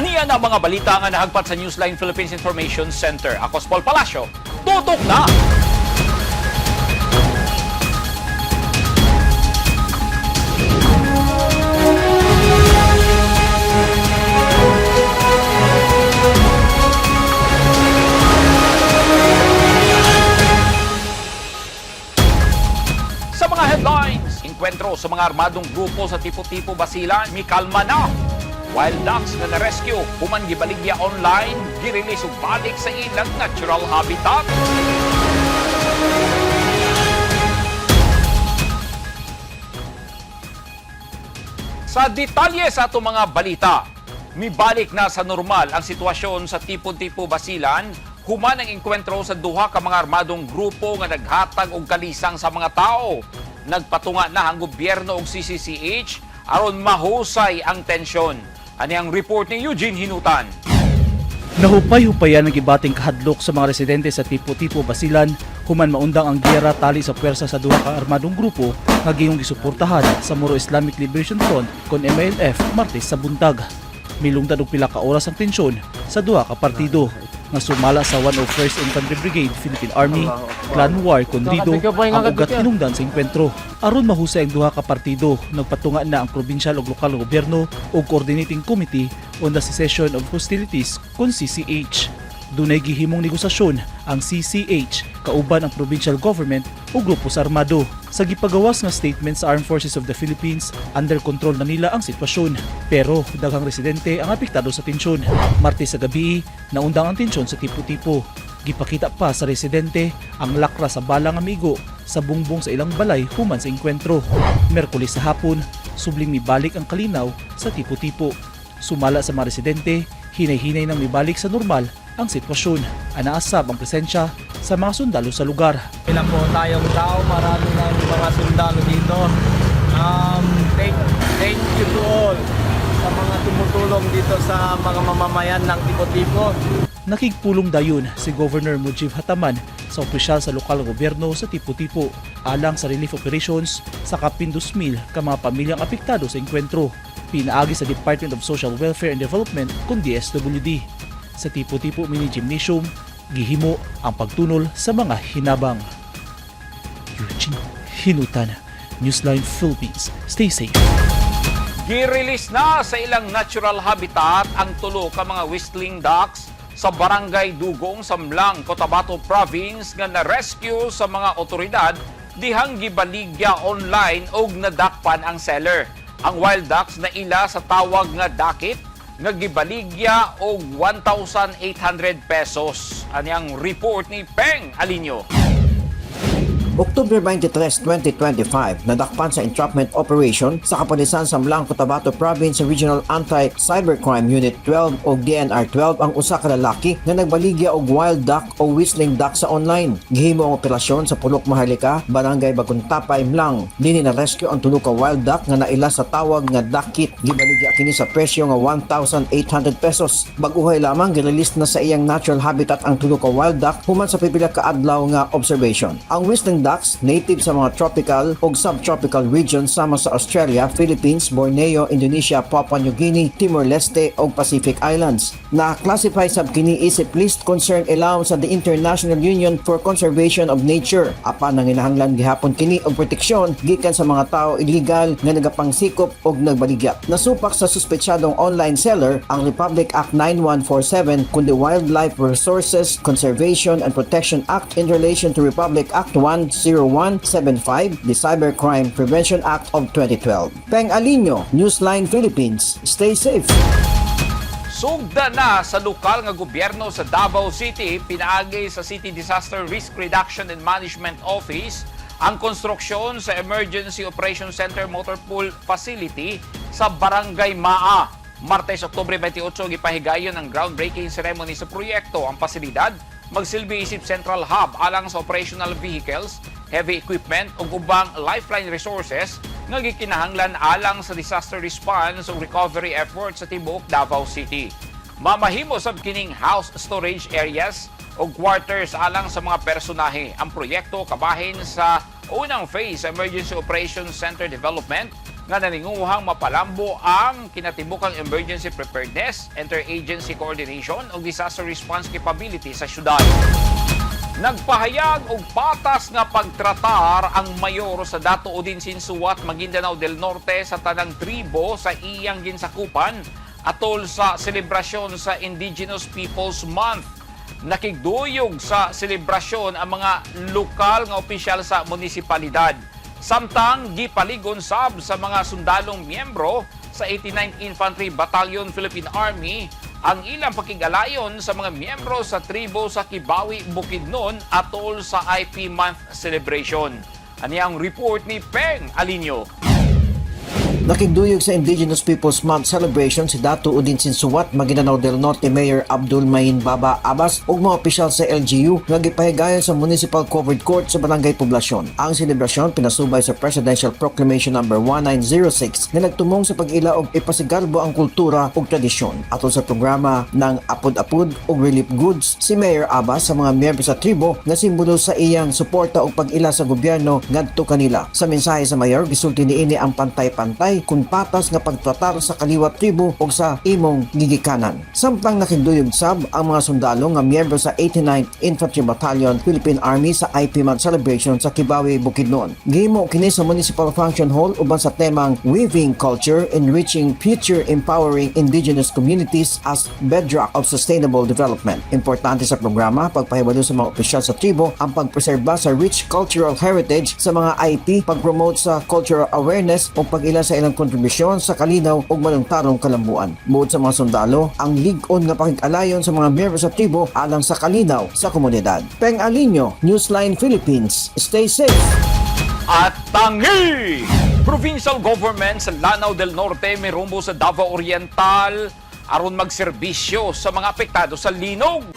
Aniya na mga balita nga nahagpat sa Newsline Philippines Information Center. Ako si Paul Palacio. Tutok na! Sa mga headlines, inkwentro sa mga armadong grupo sa Tipo-Tipo, Basilan, mikalma na. Wild ducks nga na-rescue, human gibaligya online, girelease ug balik sa ilang natural habitat. Sa detalye sa atong mga balita, mibalik na sa normal ang sitwasyon sa Tipo-Tipo, Basilan, human ang engkwentro sa duha ka mga armadong grupo nga naghatag og kalisang sa mga tao. Nagpatunga na ang gobyerno og CCCH aron mahusay ang tensyon. Ani ang report ni Eugene Hinutan. Nahupay-hupayan ang gibating kahadlok sa mga residente sa Tipo-Tipo, Basilan human maundang ang giyera tali sa puwersa sa duha ka armadong grupo nga gihong gisuportahan sa Moro Islamic Liberation Front kon MILF Martes sa buntag. Milungtad og pila ka oras ang tensyon sa duha ka partido nga sumala sa 101st Infantry Brigade Philippine Army, Clan War kon Rido ang ugat hinungdan sa engkwentro. Aron mahusay ang duha ka partido, nagpatunga na ang provincial ug lokal nga gobyerno ug Coordinating Committee on the Cessation of Hostilities kon CCH. Dunay gihimong negosasyon ang CCH kauban ang provincial government ug grupo sa armado. Sa gipagawas nga statement sa Armed Forces of the Philippines, under control na nila ang sitwasyon. Pero daghang residente ang apektado sa tensyon. Martes sa gabi, naundang ang tensyon sa Tipo-Tipo. Gipakita pa sa residente ang lakra sa balang amigo sa bungbong sa ilang balay human sa engkwentro. Merkulis sa hapon, subling mibalik ang kalinaw sa Tipo-Tipo. Sumala sa mga residente, hinay-hinay nang mibalik sa normal ang sitwasyon. Anaasab ang presensya sa mga sundalo sa lugar. Ilan po tayong tao, marami ng mga sundalo dito. Thank you to all sa mga tumutulong dito sa mga mamamayan ng Tipo-Tipo. Nakigpulong dayon si Governor Mujib Hataman sa opisyal sa lokal na gobyerno sa Tipo-Tipo alang sa relief operations sa kapin 2,000 ka mga pamilyang apektado sa engkwentro. Pinaagi sa Department of Social Welfare and Development kun DSWD. Sa Tipo-Tipo Mini Gymnasium, gihimo ang pagtunol sa mga hinabang. Eugene Hinutan, Newsline Philippines. Stay safe. Girelease na sa ilang natural habitat ang tulo ka mga whistling ducks sa Barangay Dugong, Samlang, Cotabato Province nga na-rescue sa mga otoridad dihang gibaligya online og nadakpan ang seller. Ang wild ducks na ila sa tawag nga dakit nga gibaligya og 1,800 pesos. Ani ang report ni Peng Alinio. Oktubre 23, 2025, nadakpan sa entrapment operation sa Kapulisan sa Mlang, Cotabato Province sa Regional Anti-Cybercrime Unit 12 o DNR 12 ang usa ka lalaki nga nagbaligya og wild duck o whistling duck sa online. Gihimo ang operasyon sa Pulok Maharlika, Barangay Baguntapay, Mlang. Dinhi na rescue ang tulo ka wild duck nga naila sa tawag nga duck kit. Gibaligya kini sa presyo nga 1,800 pesos. Bag-uhay lamang girelease na sa iyang natural habitat ang tulo ka wild duck human sa pipila ka adlaw nga observation. Ang whistling ducks native sa mga tropical ug subtropical regions sama sa Australia, Philippines, Borneo, Indonesia, Papua New Guinea, Timor-Leste ug Pacific Islands. Na-classify sab kini isip least concern ilawom sa the International Union for Conservation of Nature. Apan nanginahanglan gihapon kini og proteksyon gikan sa mga tao illegal nga nagapangsikop og nagbaligya. Nasupak sa suspetsyadong online seller ang Republic Act 9147 kun the Wildlife Resources Conservation and Protection Act in relation to Republic Act 10175, the Cybercrime Prevention Act of 2012. Peng Alinio, Newsline Philippines. Stay safe. Sugda na sa lokal nga gobyerno sa Davao City pinaagi sa City Disaster Risk Reduction and Management Office ang konstruksyon sa Emergency Operation Center Motor Pool Facility sa Barangay Maa. Martes, Oktubre 28, gipahigayon ang groundbreaking ceremony sa proyekto. Ang pasilidad magsilbi isip central hub alang sa operational vehicles, heavy equipment ug ubang lifeline resources nga gikinahanglan alang sa disaster response ug recovery efforts sa tibuok Davao City. Mamahimo sab kining house storage areas ug quarters alang sa mga personahe. Ang proyekto kabahin sa unang phase sa Emergency Operations Center Development nga naninguhang mapalambo ang kinatibukang emergency preparedness, interagency coordination ug disaster response capability sa syudad. Nagpahayag og patas nga pagtratar ang mayor sa Datu Odin Sinsuat, Maguindanao del Norte sa tanang tribo sa iyang ginsakupan atol sa selebrasyon sa Indigenous Peoples Month. Nakigduyog sa selebrasyon ang mga lokal nga opisyal sa munisipalidad. Samtang gipaligon sab sa mga sundalong miyembro sa 89th Infantry Battalion, Philippine Army ang ilang pakigalayon sa mga miyembro sa tribo sa Kibawi, Bukidnon atol sa IP Month celebration. Ani ang report ni Peng Alinio. Nakigduyog sa Indigenous Peoples Month celebration si Datu Odin Sinsuat, Maguindanao del Norte Mayor Abdul Mahin Baba Abbas ug mga opisyal sa LGU nga gipahigayon sa Municipal Covered Court sa Barangay Poblacion. Ang selebrasyon pinasubay sa Presidential Proclamation Number 1906 nga nagtumong sa pag-ila og ipasigarbo ang kultura ug tradisyon. Atol sa programa ng Apod-apod ug relief goods si Mayor Abbas sa mga miyembro sa tribo nga simbolo sa iyang suporta ug pag-ila sa gobyerno ngadto kanila. Sa mensahe sa mayor, gisulti niini ang pantay-pantay kun patas nga pagtratar sa kaliwat tribo ug sa imong gigikanan. Samtang nakigduyog sab ang mga sundalo nga miyembro sa 89th Infantry Battalion, Philippine Army sa IP Month celebration sa Kibawe, Bukidnon. Gihimo kini sa Municipal Function Hall uban sa temang Weaving Culture, Enriching Future, Empowering Indigenous Communities as Bedrock of Sustainable Development. Importante sa programa, pagpahibalo sa mga opisyal sa tribo ang pagpreserba sa rich cultural heritage sa mga IP, pag-promote sa cultural awareness o pag-ila sa ilang kontribusyon sa kalinaw ug malungtarong kalambuan. Buot sa mga sundalo, ang lig-on nga pakig-alayon sa mga miyembro sa tribo alang sa kalinaw sa komunidad. Peng Alinio, Newsline Philippines. Stay safe! At tangi! Provincial government sa Lanao del Norte mirumbo sa Davao Oriental aron magserbisyo sa mga apektado sa linog.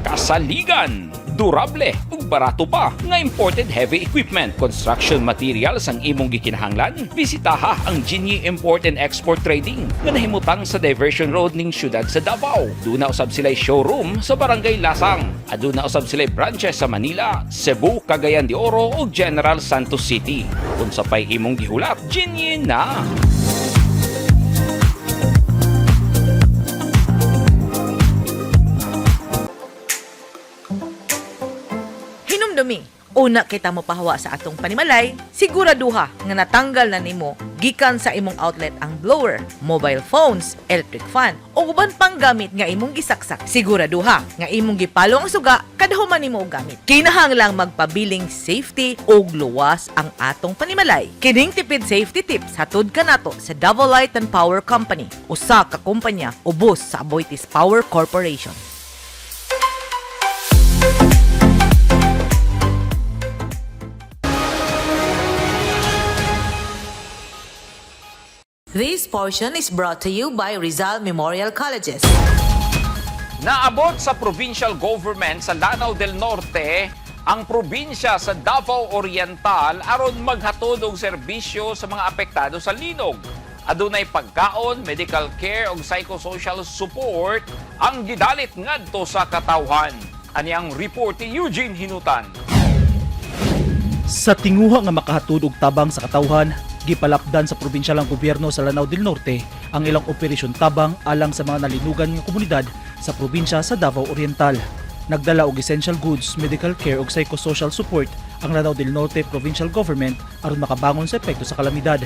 Kasaligan, durable ug barato pa nga imported heavy equipment, construction materials ang imong gikinahanglan. Bisitaha ang Jinyi Import and Export Trading nga nahimutang sa Diversion Road ning syudad sa Davao. Duna usab sila showroom sa Barangay Lasang. Aduna usab sila branches sa Manila, Cebu, Cagayan de Oro ug General Santos City. Unsa pay imong gihulat, Jinyi na. Hinumdumi, una kita mo pahawa sa atong panimalay, siguraduha nga natanggal na nimo gikan sa imong outlet ang blower, mobile phones, electric fan, o uban pang gamit nga imong gisaksak. Siguraduha nga imong gipalo ang suga kada human nimo og gamit. Kinahanglang magpabiling safety ug luwas ang atong panimalay. Kining tipid safety tips hatod kanato sa Davao Light and Power Company, usa ka kumpanya ubos sa Aboitiz Power Corporation. This portion is brought to you by Rizal Memorial Colleges. Naabot sa provincial government sa Lanao del Norte ang probinsya sa Davao Oriental aron maghatod og serbisyo sa mga apektado sa linog. Adunay pagkaon, medical care ug psychosocial support ang gidalit ngadto sa katawhan. Ani ang report ni Eugene Hinutan. Sa tinguha nga makahatod og tabang sa katawhan, gipalapdan sa probinsyalang gobyerno sa Lanao del Norte ang ilang operasyon tabang alang sa mga nalinugan nga komunidad sa probinsya sa Davao Oriental. Nagdala og essential goods, medical care ug psychosocial support ang Lanao del Norte Provincial Government aron makabangon sa epekto sa kalamidad.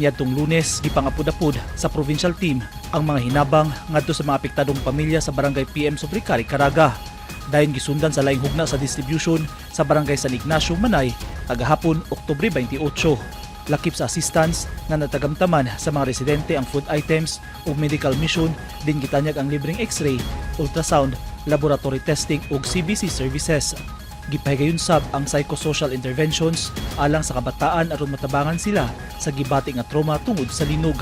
Niadtong Lunes, gipangapud-apud sa provincial team ang mga hinabang ngadto sa mga apektadong pamilya sa Barangay PM Sobricari, Caraga. Dayon gisundan sa laing hugna sa distribution sa Barangay San Ignacio, Manay, kagahapon, Oktubre 28. Lakip sa assistance nga natagamtaman sa mga residente ang food items ug medical mission din gitanyag ang libreng x-ray, ultrasound, laboratory testing ug CBC services. Gipahigayon sab ang psychosocial interventions alang sa kabataan aron matabangan sila sa gibati nga trauma tungod sa linog.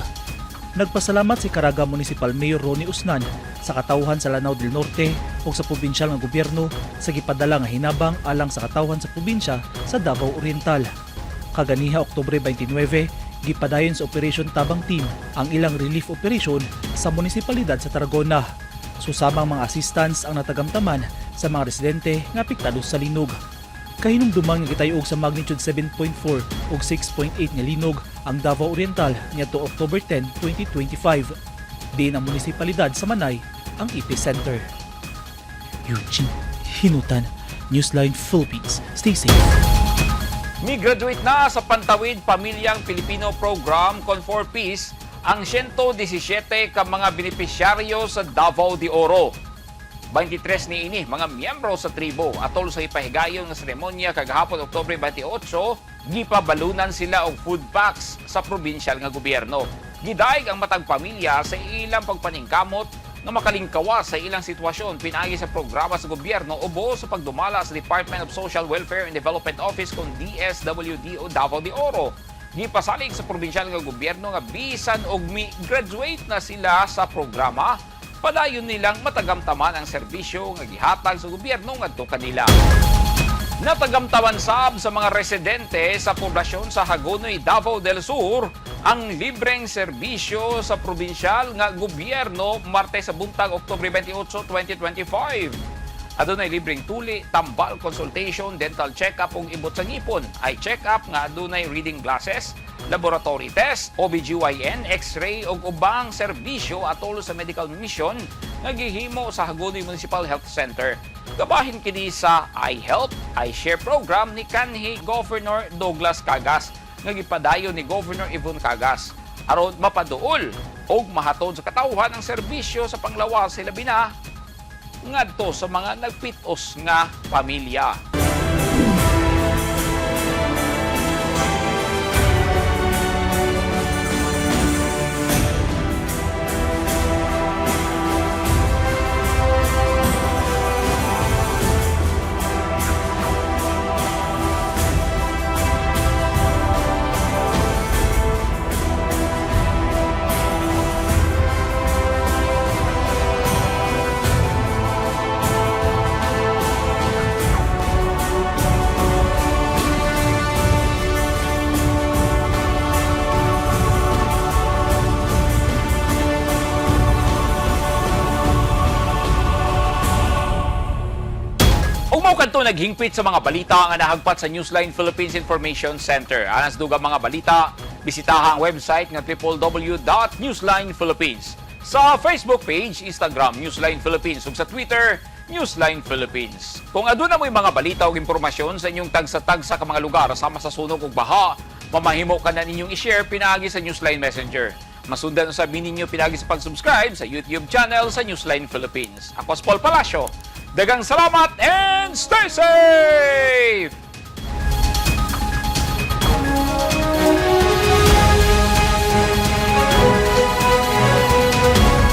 Nagpasalamat si Caraga Municipal Mayor Ronnie Usnan sa katawhan sa Lanao del Norte ug sa probinsyal nga gobyerno sa gipadala nga hinabang alang sa katawhan sa probinsya sa Davao Oriental. Kaganiha Oktubre 29, gipadayon sa Operation Tabang Team ang ilang relief operation sa munisipalidad sa Tarragona. Susamang mga assistance ang natagamtaman sa mga residente nga apektado sa linog. Kahinumduman nga gitayog sa magnitude 7.4 ug 6.8 nga linog ang Davao Oriental niadto October 10, 2025. Diin ang munisipalidad sa Manay ang epicenter. Eugene Hinutan, Newsline Philippines. Stay safe. Mi-graduate na sa Pantawid Pamilyang Pilipino Program kon for Peace ang 117 ka mga benepisyaryo sa Davao de Oro. 23 ni ini mga miyembro sa tribo atol sa ipahigayon nga seremonya kagahapon Oktubre 28, gipabalunan sila og food packs sa probinsyal nga gobyerno. Gidaig ang matag pamilya sa ilang pagpaningkamot nga makalingkawa sa ilang sitwasyon pinaagi sa programa sa gobyerno ubo sa pagdumala sa Department of Social Welfare and Development Office kon DSWD o Davao de Oro. Gipasalig sa probinsyal nga gobyerno nga bisan og mi-graduate na sila sa programa, padayon nilang matagamtaman ang serbisyo nga gihatag sa gobyerno ngadto kanila. Natagamtaman sab sa mga residente sa poblasyon sa Hagonoy, Davao del Sur ang libreng serbisyo sa probinsyal nga gobyerno Martes sa buntag, Oktubre 28, 2025. Adunay libreng tuli, tambal, consultation, dental check-up ug ibot sa ngipon. Eye check-up nga adunay reading glasses, laboratory test, OBGYN, X-ray ug ubang serbisyo atol sa medical mission nga gihimo sa Hagonoy Municipal Health Center. Gabahin kini sa iHelp, iShare program ni kanhi Governor Douglas Cagas nga gipadayon ni Governor Yvonne Cagas aron mapaduol og mahatod sa katawhan ang serbisyo sa panglawas, hilabi na ngadto sa mga nagpitos nga pamilya. Ug mao kadto naghingpit sa mga balita nga nahagpat sa Newsline Philippines Information Center. Anas dugang mga balita, bisitaha ang website nga www.newslinephilippines. Sa Facebook page, Instagram, Newsline Philippines, ug sa Twitter, Newsline Philippines. Kung aduna mo'y mga balita o impormasyon sa inyong tagsa-tagsa ka mga lugar sama sa sunog ug baha, mamahimo ka na ninyong i-share pinaagi sa Newsline Messenger. Masundan usab ninyo pinaagi sa pag-subscribe sa YouTube channel sa Newsline Philippines. Ako si Paul Palacio. Daghang salamat and stay safe!